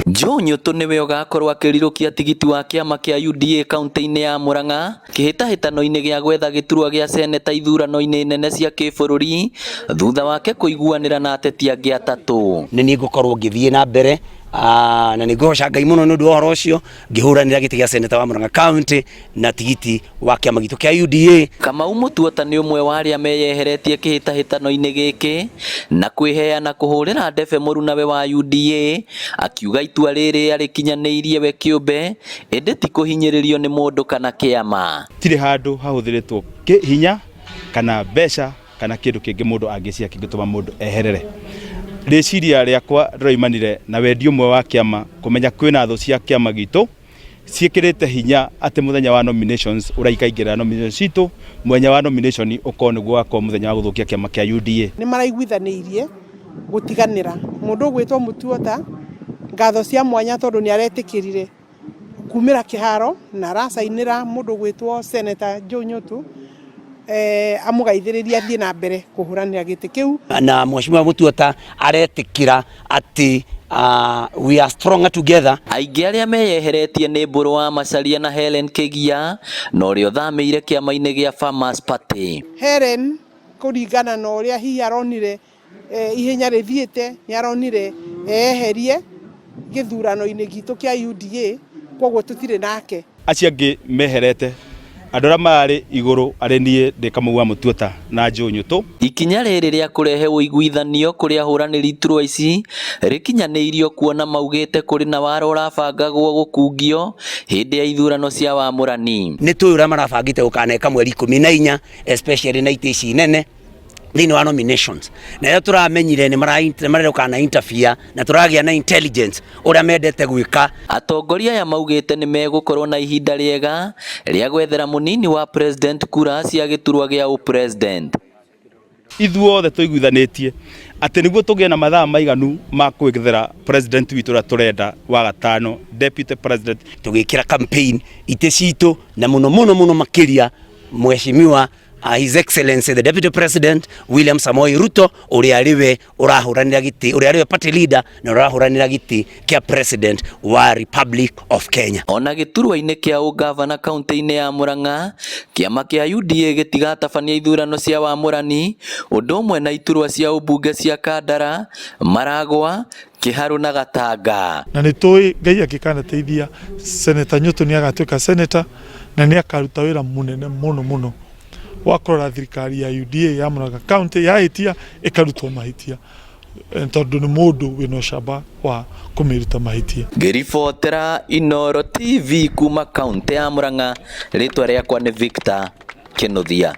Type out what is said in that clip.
Joe Nyutu nĩwe ũgakorwo akĩrirũkia tigiti wa kĩama kĩa UDA kaunti-inĩ ya Murang'a kĩhĩtahĩtano-inĩ gĩa gwetha gĩturwa gĩa seneta ithurano-inĩ nene cia kĩbũrũri thutha wake kũiguanĩra na ateti angĩ atatũ. Nĩ niĩ ngũkorwo ngĩthiĩ na mbere na nĩ ngũgoca Ngai mũno nĩ ũndũ wa ũhoro ũcio ngĩhũranĩra gĩtĩ gĩa seneta wa Murang'a County na tigiti wa kĩama gitũ kĩa UDA. Kamau Mũtuota nĩ ũmwe wa arĩa meyeheretie kĩhĩtahĩtano-inĩ gĩkĩ na kwĩheana kũhũrĩra ndebe mũrunawe wa UDA, akiuga itua rĩrĩ arĩkinyanĩirie we kĩũmbe ĩndĩ ti kũhinyĩrĩrio nĩ mũndũ kana kĩama. Tirĩ handũ hahũthĩrĩtwo hinya kana mbeca kana kĩndũ kĩngĩ mũndũ angĩciria kĩngĩtũma mũndũ eherere. Rĩciria rĩakwa rĩroimanire na wendi ũmwe wa kĩama kũmenya kwĩna thũ cia kĩama gitũ ciĩkĩrĩte hinya atĩ mũthenya wa nominations ũrĩa ikaingĩrĩra nominations citũ, mũthenya wa nomination ũkorwo nĩguo wakorwo mũthenya wa gũthũkia kĩama kĩa UDA. Nĩ maraiguithanĩirie gũtiganĩra mũndũ ũgwĩtwo Mũtuota, ngatho cia mwanya tondũ nĩ aretĩkĩrire kumĩra kĩharo na aracainĩra mũndũ ũgwĩtwo Senator Joe Nyutu amũgaithĩrĩrie athiĩ na mbere kũhũranĩra gĩtĩ kĩu. Na Mheshimiwa Mũtuota aretĩkĩra atĩ we are stronger together. Aingĩ arĩa meyeheretie nĩ Mbũrũ wa Macharia na Hellen Kĩgia na ũrĩa ũthamĩire kĩama-inĩ gĩa Farmers Party. Hellen kũringana na ũrĩa hihi aronire ihenya rĩthiĩte nĩ aronire eyeherie gĩthurano-inĩ gitũ kĩa UDA koguo tũtirĩ nake. Acio angĩ meherete andũ arĩa mararĩ igũrũ arĩ niĩ ndĩ Kamau wa Mũtuota na Joe Nyũtũ. Ikinya rĩrĩ rĩa kũrehe ũiguithanio kũrĩ ahũranĩri iturwa ici rĩkinyanĩirio kuona maugĩte kũrĩ na wara ũrabangagwo gũkungio hĩndĩ ya ithurano cia wamũrani. Nĩ tũĩ ũrĩa marabangĩte gũkaneka mweri 14 especially na itĩ ici nene thĩinĩ wa nominations na rĩrĩa tũramenyire nĩ marerũkana na interfere na tũragĩa na intelligence ũrĩa mendete gwĩka. Atongoria aya maugĩte nĩ megũkorwo na ihinda rĩega rĩa gwethera mũnini wa president kura cia gĩturwa gĩa ũpresident. Ithuothe tũiguithanĩtie atĩ nĩguo tũgĩe na mathaa maiganu ma gwethera president witũ ũrĩa tũrenda wa gatano, deputy president. Tũgĩkĩra campaign itĩ citũ na mũno mũno mũno makĩria mheshimiwa His Excellency the Deputy President William Samoei Ruto ũrĩa arĩ we ũrahũranĩra gĩtĩ, ũrĩa arĩ we party leader na ũrahũranĩra gĩtĩ kĩa president wa Republic of Kenya. Ona gĩturwa-inĩ kĩa ũngavana kaunti-inĩ ya Murang'a, kĩama kĩa UDA gĩtigatabania ithurano cia wamũrani ũndũ ũmwe na iturwa cia ũmbunge cia Kandara, Maragwa, Kĩharũ na Gatanga. Na nĩ tũĩ Ngai angĩkanateithia Senator Nyũtũ nĩ agatuĩka senator na nĩ akaruta wĩra mũnene mũno mũno wa kũrora thirikari ya UDA ya Murang'a County yahĩtia ĩkarutwo mahĩtia tondũ nĩ mũndũ wĩna ũcamba wa kũmĩruta mahĩtia. Ngĩribotera Inooro TV kuma kaũntĩ ya Murang'a, rĩtwa rĩakwa nĩ Victor Kĩnuthia.